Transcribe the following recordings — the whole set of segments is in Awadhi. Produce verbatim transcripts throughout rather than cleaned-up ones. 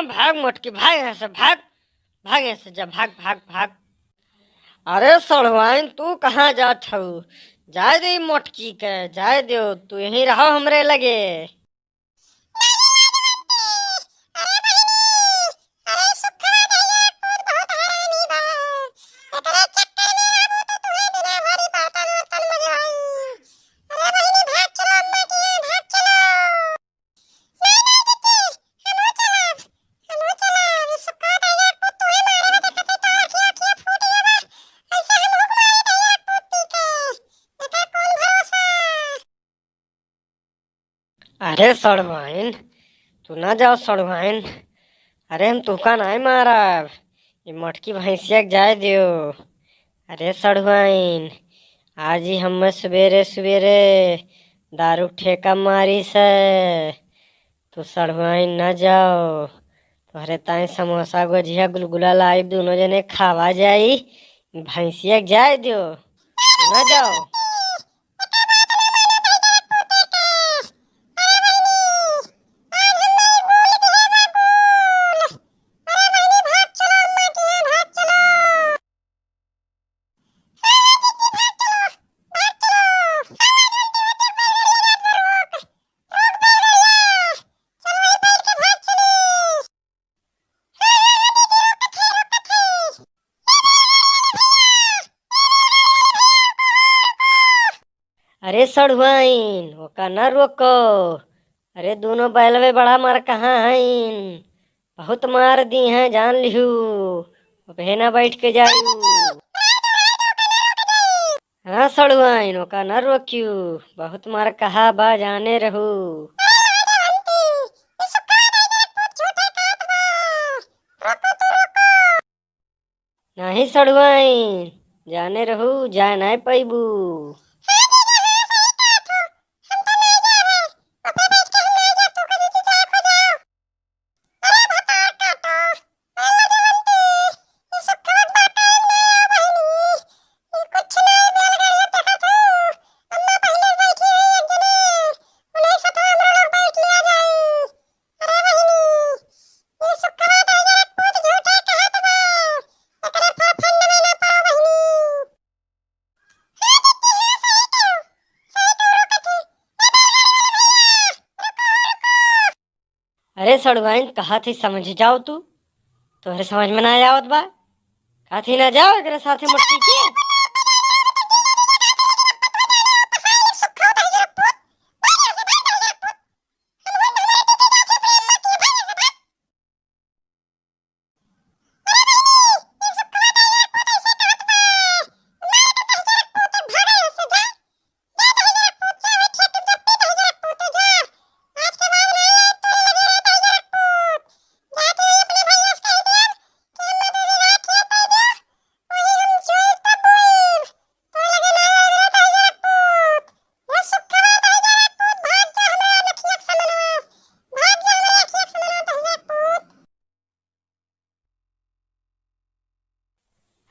भाग मोटकी, भाग यहाँ से, भाग, भाग यहाँ से, जा, भाग, भाग, भाग। अरे सढ़ुआइन, तू कहाँ जात हऊ? जाए दे मोटकी के, जाए देउ, तू यहीं रहो हमरे लगे। अरे सढ़ुआइन, तू ना जाओ सढ़ुआइन। अरे हम तुहका नाहीं मारब, ये मोटकी भैंसिया के जाए दियो। अरे सढ़ुआइन, आज ही हमें सुबेरे सुबेरे दारू ठेका मारी से। तू सढ़ुआइन ना जाओ, तोहरे ताई समोसा, गोझिया, गुलगुला लाई, दोनों जने खावा जाई। भैंसिया के जाए दियो, तू ना जाओ। अरे सढ़ुआइन, ओका न रोको। अरे दोनों बैलवे बड़ा मार कहाँ हईन, बहुत मार दी हैं, जान लिहू। अब हे ना बैठ के जायू। हाँ सढ़ुआइन, ओका न रोकियू, बहुत मार कहा बा, जाने रहू। नाहीं सढ़ुआइन, जाने रहू, जाए नाहीं पइबू। अरे सड़ुआइन, कहा थी समझ जाओ तू, तोहरे समझ में ना आवत बा। कहा थी ना जाओ एकरे साथे मटकी के।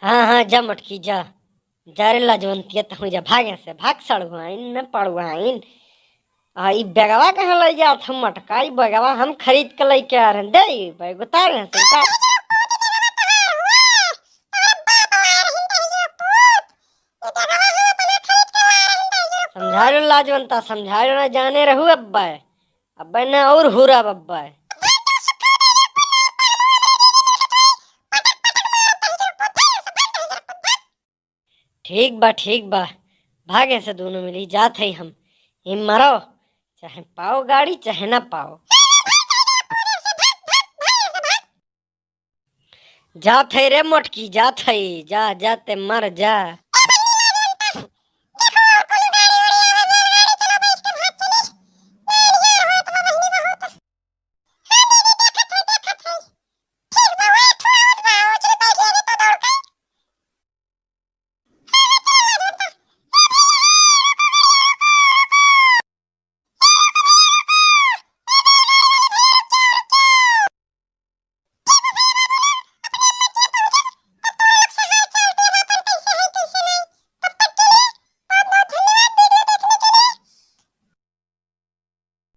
हाँ, हाँ, जा मटकी, जा। जा रे लाजवंतिया, तहूँ जा, भाग यहाँ से, भाग सड़ुआइन, न पड़ुआइन। आ, ई बैगवा कहाँ लइ जात हम मटका? ई बैगवा हम खरीद के लइके आ रहे हैं। दे, ई बैग उतार यहाँ से, उतार। समझा लो लाजवंता, समझा लो ना, जाने रहू अब्बा। अब्बा ना और हुरब अब्बा। ठीक बा, ठीक बा, भागे से दोनों मिली जात है हम। ये मरो, चाहे पाओ गाड़ी, चाहे ना पाओ। जात है रे मोटकी, जात है, जा, जा ते मर जा।